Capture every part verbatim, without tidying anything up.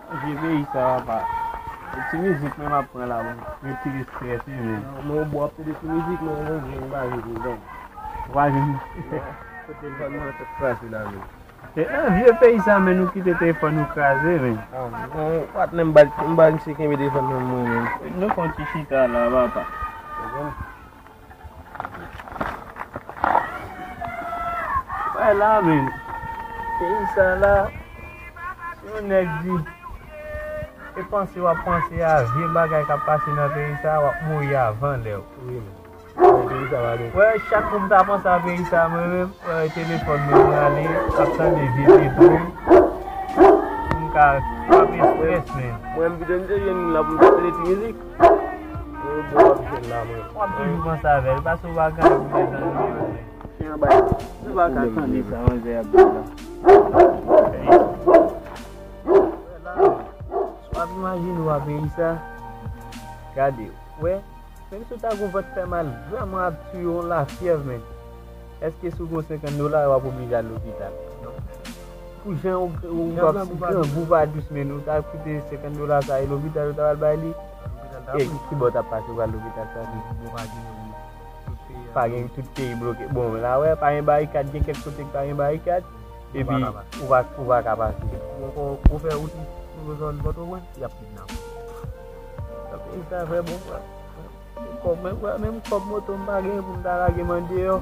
Vye peyi sa, papa. E ti mizik mwen m ap pran la, bon. Retire estrès, wi, men. Non, mwen, bon, ap tande ti mizik, mwen, mwen, mwen, mwen, mwen, mwen, mwen. Ou pa jwenn? Non. Kote telefòn mwen, tèt kraze la, men. E nan vye peyi sa, men, nou kite telefòn nou kraze, men. Ah, non, patnè, m ba, m ba misye kenbe telefòn nan mwen, men. Nou fè yon ti chita la, papa. Se bon. Wè la, men. Peyi sa la, si yon nèg di, e panse w ap panse a vye bagay k ap pase nan peyi sa, w ap mouri avan lè w. Wi, men. Peyi sa va byen. Wè, chak kou m ta panse a peyi sa, mwen menm, wè, telefòn mwen rale, ap tande vye Petro. Pou m ka pa gen estrès, men. Mwen, m vide m te jwenn la pou m ta tande ti mizik. Mwen, bon, w ap jwenn la, mwen. W ap toujou panse avè l, paske w pa ka ouvè zòn li yo, men. Se yon bagay. Nou pa ka tande sa, manzè ap di la. W ap imajine w a peyi sa. Gade, wè. Menm si w ta gen yon vant fè mal, vrèman ap tiye w, yon lafyèv, men. Èske si w gen senkant dola, w ap oblije al lopital? Pou jan w, w, w ap grangou pa dous, men, ou ta kite senkant dola sa, e lopital ou ta pral bay li? E ki bò w t ap pase pou al lopital sa tou? Pa gen, tout peyi bloke. Bon, la wè, pa gen barikad, gen kèk kote k pa gen barikad, epi ou pa, ou pa ka pase. Ou fè wout, ou bezwen Pòtoprens, y ap kidnape w. Sa peyi sa vrè bon, frè. Kòb, men, wè, menm kòb moto m pa genyen pou m ta lage m andeyò.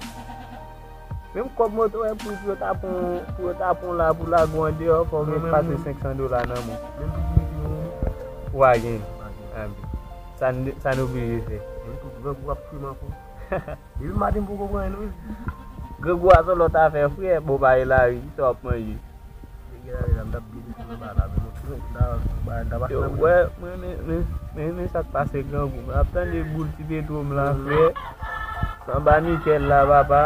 Menm kòb moto, wè, pou, pou yo ta pran, pou yo ta pran la, pou lage w andeyò, fò w gen pase senk san dola nan men w. Ou pa genyen. Anben, sa n, sa n oblije fè. Grangou a sou lòt afè, frè, bon, pa e lari, sa w ap manje. Nèg la, la, m t ap byen desann anba la, men mwen frenk la, anba la, m t ap Yo, wè, mwen, men, men, men, men sa k pase grangou. Mwen ap tande boul ti petwo m la, frè. Sanba nikèl la, papa.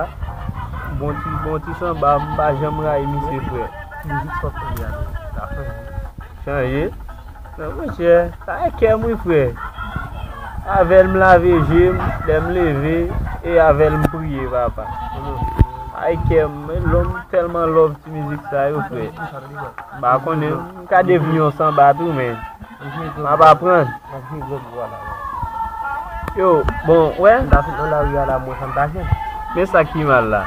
Bon ti, bon ti sanba, m pa janm rayi misye, frè. Mizik sòt tande a, la chanje. Chanje? Non, monchè, sa e kè m, wi, frè. Avè l m lave je m, lè m leve, e avè l m priye, papa. Ay, kè m, men lòm tèlman love ti mizik sa yo, frè. M pa konnen, m ka devni yon sanba tou, men m ap aprann. Yo, bon, wè. Men sa ki mal la.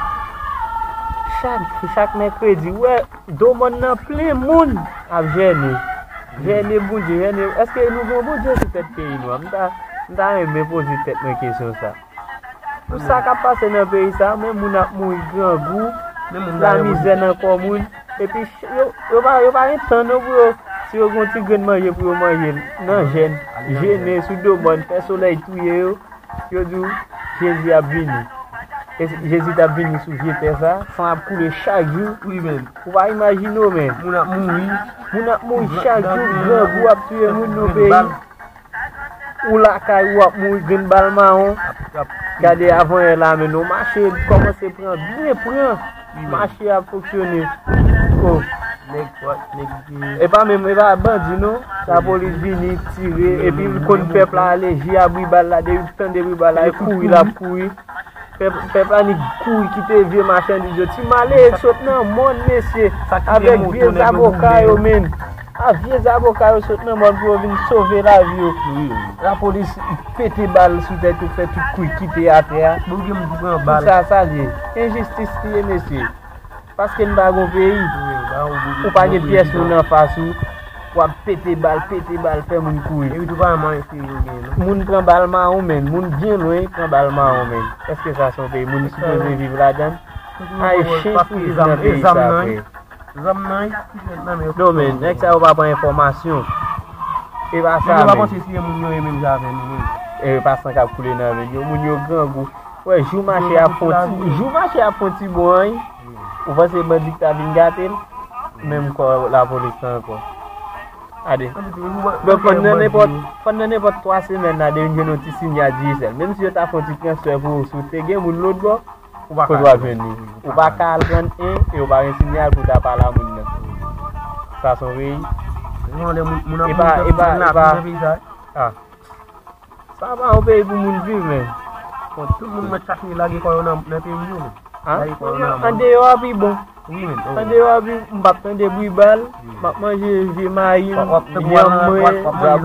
Chak, chak mèkredi, wè, domòn nan plen moun ap jène. Jène Bondye, jène. Èske nou gen yon Bondye sou tèt peyi nou a? M ta, m ta renmen poze tèt mwen kesyon sa. Pou sa k ap pase nan peyi sa, men moun ap mouri grangou, lamizè nan kò moun, epi ch-, yo, yo pa, yo pa gen tan non pou yo, si yo gen yon ti grenn manje pou yo manje l, nan jèn, jene sou do mòn, fè solèy touye yo, yo di w, Jezi ap vini. E Jezi t ap vini sou vye tè sa, san ap koule chak jou. Ou pa imajine w, men. Moun ap mouri. Moun ap mouri chak jou, grangou ap touye moun nan peyi. Ou lakay ou ap mouri grenn bal mawon. Gade avanyè la, men nou mache kòmanse pran, byen pran. Mache ap fonksyone. Oh. E pa menm, e pa bandi non. Lapolis vini tire, epi l konn pèp la aleji a bri bal la, depi l tande bri bal la, e kouri l ap kouri. Pèp, pèp la ni kouri kite vye machandiz yo. Ti malere sot nan mòn, mesye, avèk vye zaboka yo, men. A vye zaboka yo sot nan mòn pou yo vin sove lavi yo. Lapolis pete bal sou tèt yo, fè tout kouri kite atè a. Tout sa, sa l ye. Enjistis li ye, mesye. Paske n pa gon peyi. Ou pa gen pyès moun anfas ou. W ap pete bal, pete bal, fè moun kouri. Moun pran bal mawon, men. Moun byen lwen pran bal mawon, men. Èske sa se yon peyi moun sipoze viv ladan l? Ay, chen fou nan peyi sa, frè. Non, men, nèg sa yo pa pran enfòmasyon. E pa sa, men. E pa san k ap koule nan venn yo. Moun yo grangou. Wè, jou mache ap fon ti, jou mache ap fon ti bon anyen. Ou panse bandi k ta vin gate l? Menm kò lapolis la ankò. Gade. Bon, fò n nan nenpòt, fò n nan nenpòt twa semèn la, depi n jwenn yon ti sinyal Digicel. Menm si yo ta fè yon ti transfè pou ou, si w te gen moun lòt bò, kote w ap jwenn li? Ou pa ka al pran en, e ou pa gen sinyal pou w ta pale a moun nan. Sa se yon peyi? E pa, e pa, e pa. Ah. Sa pa yon peyi pou moun viv, men. Bon, tout moun mèt chache lage kò yo nan, nan peyi yo, men. Lage kò yo nan mòn. Andeyò a pi bon. Wi, men. An deyò, wi, m p ap tande bri bal. M ap manje vye mayi m, vyanm mwen,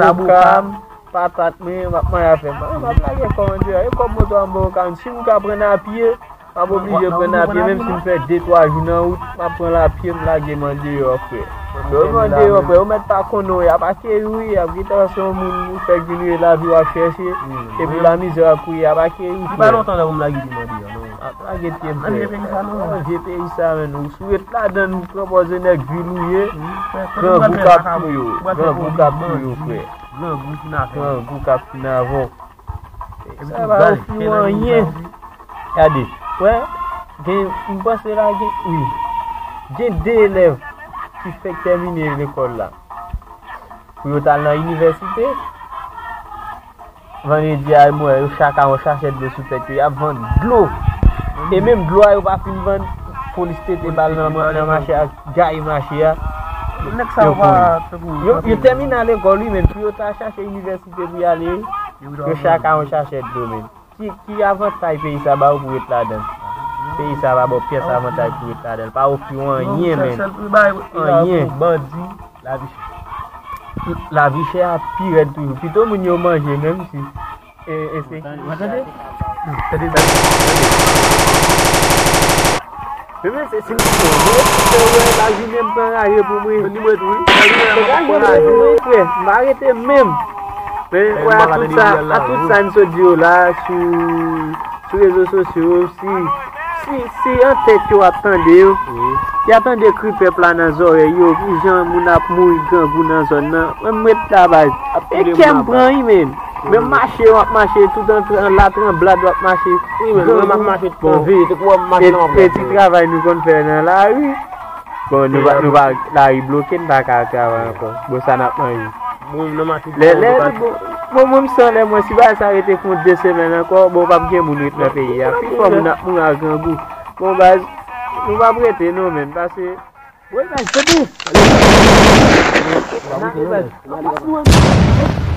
zaboka m, patat mwen, m ap manje afè m. M ap lage kò m an deyò. E kòb moto a m ba w ka, si m ka pran apye, m ap oblije pran apye, menm si m fè de twa jou nan wout, m ap pran lapye, m lage m an deyò, frè. Lè w an deyò, frè, yo mèt pa konnen w, y ap akeyi w, y ap gentan se yon moun ou fèk vin rive lavi w ap chèche, epi lamizè w ap kriye, y ap akeyi w, frè. Li pa lontan lè pou m lage pye m an deyò, non. Ap lage pye m, frè. Manje peyi sa, non. Manje peyi sa, men. Ou si w ret ladan l, ou pran pòz de nèg vil ou ye. Grangou k ap touye w. Grangou k ap touye w, frè. Grangou fin avè w. Grangou k ap fin avè w. Sa pa ofri w anyen. Gade, wè, gen, m panse la gen, wi. Gen de elèv ki fèk tèmine lekòl la. Pou yo t al nan inivèsite, vandredi a, m wè yo chak a yon sachè dlo sou tèt yo, y ap vann dlo. E menm dlo a, yo pa fin vann, polis tete bal nan, nan mache a, gaye mache a. Yo kouri. Yo, yo tèmine lekòl, wi, men pou yo ta chache inivèsite pou y ale, yo chak a yon sachè dlo, men. Ki, ki avantaj peyi sa ba w pou ret ladan l? Peyi sa pa ba w pyès avantaj pou ret ladan l. Pa ofri w anyen, men. Anyen. Bandi, lavi chè. Lavi chè a pi rèd toujou. Pito moun yo manje, menm si. E, e se. Tande, tande. Tande, tande. Men, men, se, se, se, se, wè, lajounen m pran raje pou mwen. Ni mwen tou, wi. Lajounen m pran raje pou mwen, frè. M pa rete menm. Men, wè, a tout sa, a tout sa n sot di yo la, sou, sou rezo sosyo yo, si, si, si an tèt yo ap tande yo, y ap tande kri pèp la nan zòrèy yo, ki jan moun ap mouri grangou nan zòn nan. Mwen, m ret la, baz. E kè m pran, wi, men. Men mache, w ap mache tout an, an latranblad, w ap mache. Wi, men mwen m ap mache tout an verite, kou w ap mache nan. E ti travay nou konn fè nan lari. Bon, nou pa, nou pa, lari bloke, n pa ka travay ankò. Bon, sa n ap manje. Bon, nan mache. Lè, lè, bon, bon, mwen, m san lè mwen, si bagay sa rete pou de semèn ankò, bon, p ap gen moun ret nan peyi a. Pifò moun ap mouri ak grangou. Bon, baz, nou p ap rete, non, men, paske Wi, baz, tande. N ale, baz. N ale, baz.